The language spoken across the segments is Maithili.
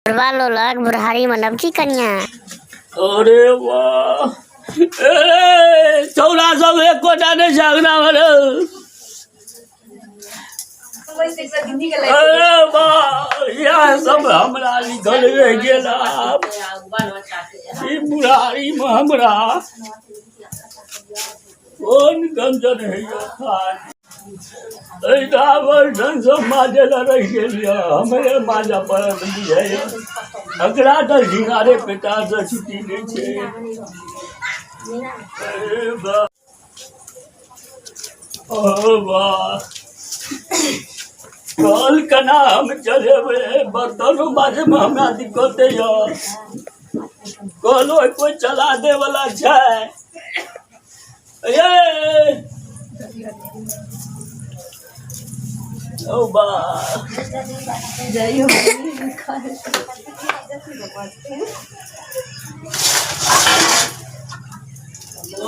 बुढ़वा लोलक बुढ़ारी में नवकी कनिया। अरे वाह, ए छौड़ा सब एकोटा नहि छै अंगना मे रौ। अरे वाह, इएह सब हमरा लिखल रहि गेल। आब ई बुढ़ारी मे हमरा कोन गंजन होइया खान। एहिठाम ढङ्गसँ माजै लए रहि गेल यऽ, हमरे माजऽ पड़त बुझाइए। एकरा तऽ झिंगारे पेटारसँ छुट्टी नहि छै। अरे बा, ओ बा, कल केना हम चलेबै? बर्तनो माजैमे हमरा दिक्कत यऽ। कलो कोइ चला दै वला छै? ये ओ बा,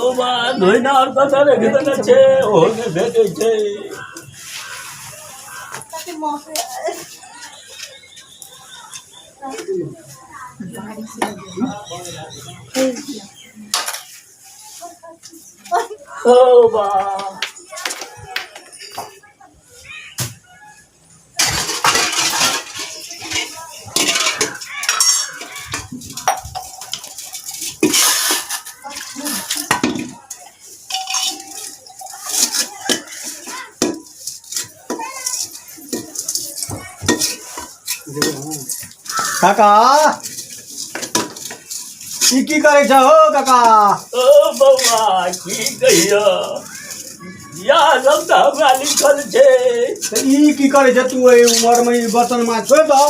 ओ बा, धोइना आओर कतऽ रखि देने छै? ओहो नहि भेटै छै। ओ बा, काका, ई की करै छ हो काका? ओ बौआ, की कहियो, इएह सब तऽ हमरा लिखल छै। तऽ ई की करै छ तू एहि उमर मे? ई बर्तन माज छोड़ि दह।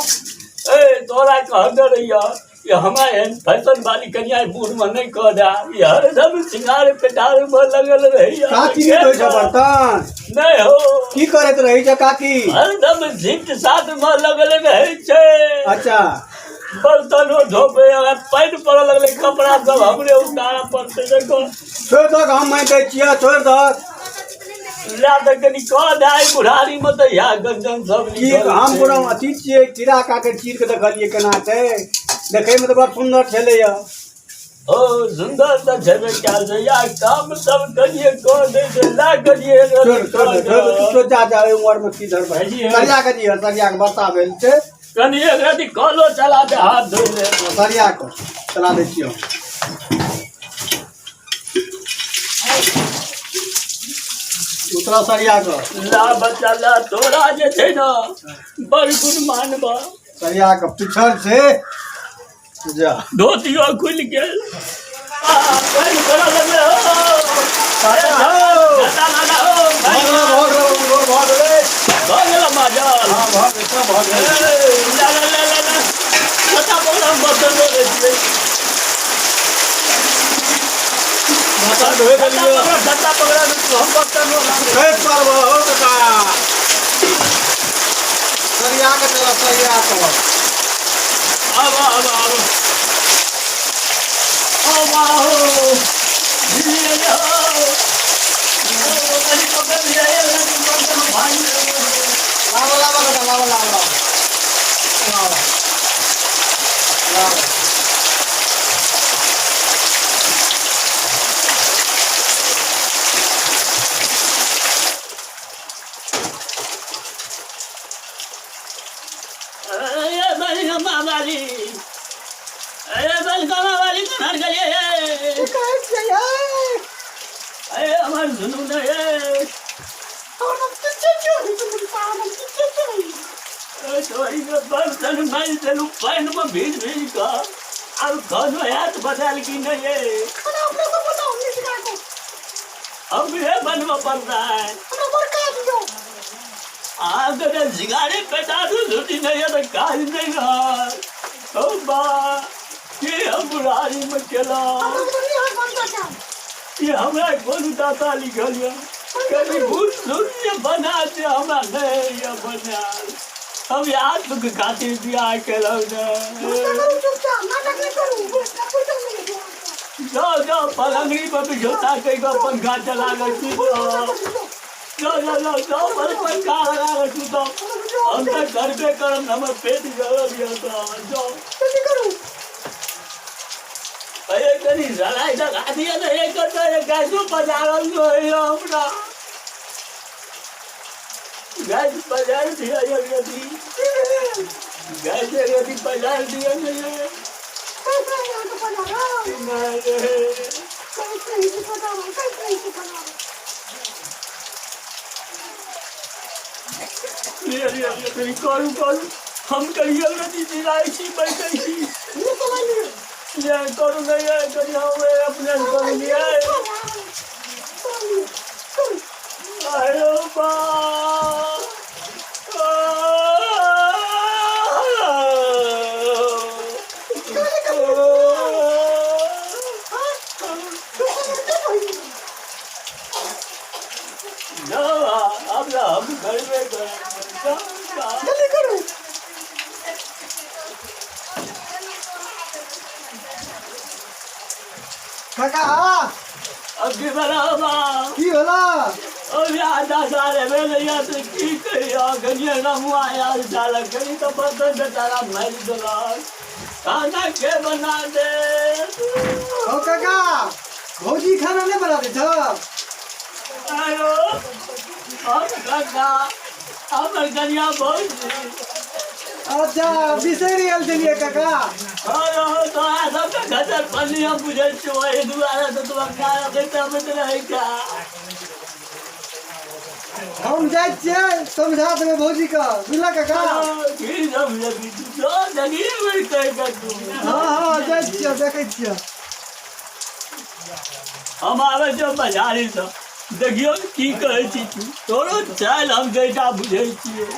ए, तोरा कहने रहियऽ कि हमरा एहन फैशन वाली कनिया बूढ़ मे नहि कऽ दे। ई हरदम सिंगार पेटार मे लगल रहैया। काकी नहि धोइ छ बर्तन? नहि हो। की करैत रहै छ काकी? हरदम सीट साथ मे लगल रहै छै। अच्छा। बर्तनो धोबै, अगर पानि पड़ऽ लगलै, कपड़ा सब हमरे उतारऽ पड़तै। देखो, छोड़ि दहक, हम मारि दै छियै, छोड़ि दहक। ला तऽ कनि कऽ दे। बुढ़ारी मे तऽ इएह गंजन सब की लिखल हम छै। कोनो अथी छियै? कीड़ा काकरि चीर के देखलियै केना छै? देखैमे तऽ बड़ सुन्दर छलैया। ओ सुन्दर तऽ छेबे कयल छै, इएह काम सब कनिए कऽ दै छै। ला कनिए छोड़ छोड़ दे, छोड़ दे, तू जा जा। एहि उमर मे की धरबै? भाईजी, हे। सरिया के दिहऽ, सरिया के। वर्षा भेल छै। कनि एक रति कलो चला दे, हाथ धो ले। सरिया के चला दै छियै हम। उतरा सरिया के। ला बच्चा ला, तोरा जे छै ने बड़ गुण मानबा। सरिया के पिछड़ छै, जा। धोतियो खुलि गेल आ पानि पड़ऽ लगलै हो। काका हो। दादा नाना हो। भऽ गेलै, भऽ गेलै, भऽ गेलै। भऽ गेल माजल? हँ, भऽ गेल, सब भऽ ए, गेल। ला ला ला ला ला, छोटा पकड़ा, बर्तन धो दै छियै। बर्तन धोए देलियै। पकड़ा, छत्ता पकड़ा, हम बर्तन धो लागै। छठि पर्व हो काका। सरिया के चला, सरिया के। आब आब आब, ओ बाहो, धीरे हो। ओ, कनि पकड़ लिअ, एक रति बर्तन भागि गेल। लाबो, लाबो काका, लाबो, लाबो, लाबो, लाबो, लाबो। ए बलगमा वाली, ए बलगमा वाली, कहाँ गेलियै? की कहै छियै यै? ए हमर सुनू ने ए। ए, तोरी के बर्तन मारि देलू पानिमे भीज भीज कऽ, आब खानो हैत बनायल कि नहि? ए, हमरे बनबऽ पड़ता है। अहाँके तऽ झिगारे पेटारू छुट्टी नहि यऽ तऽ काज नहि रहत। हौ बा, की हम बुढ़ारीमे केलहुँ? ई हमरा कोन दाता लिखल यऽ? कभी बूढ़ सूढ़ जे बना दे, हमरा नहि यऽ बनायल। हम इएह सुख खातिर बियाह केलहुँ ने। जाओ जाओ, पलंगड़ी पर बिछौना कहि कऽ पंखा चला कऽ सुत रहब। जाओ जाओ जाओ जाओ, पर पंखा लगा कऽ सुतब। हम तऽ करबे करब हमर पेट जरल यऽ तऽ जाउ अरे कनि सलाइ लगा दिअ ने एकर तऽ गैसो पजारल नहि होइए हमरा गैस पजार दिअ यदि गैस यदि पजार दिअ ने नहि लिअ लिअ लिअ कनि करू करू हम कहियो नहि जिलाइ छी बैठै छी लिअ करू नहि यै कनि हम अपने करू लिअ अरे बा अब हम घर में जल्दी करू। काका अभी बराबा की होला? ओ आधा साल भेलैया तऽ की कहिया कनिए रमुआ आयल छल कनि तऽ बर्तन बेचारा मारि देलक खाना के बना दे। ओ काका भौजी खाना नहि बना दै छौ? आयो हम काका हमर कनिया भौजी। अच्छा बिसरि गेल छलियै काका। हँ तोरा सबके खचर पन्नी हम बुझै छियौ एहि दुआरे तऽ तोरा खाना दैत अबैत रहै का। हम जाइ छियै समझा देबै भौजीके बुझलक काका? की समझबी तू जो देखिए बेर कहि कऽ तू। हँ हँ जाइ छियै देखै छियै। हम आबै छियौ बाजारीसँ देखियौ की कहै छी तू तोरो चालि हम जैटा बुझै छियौ।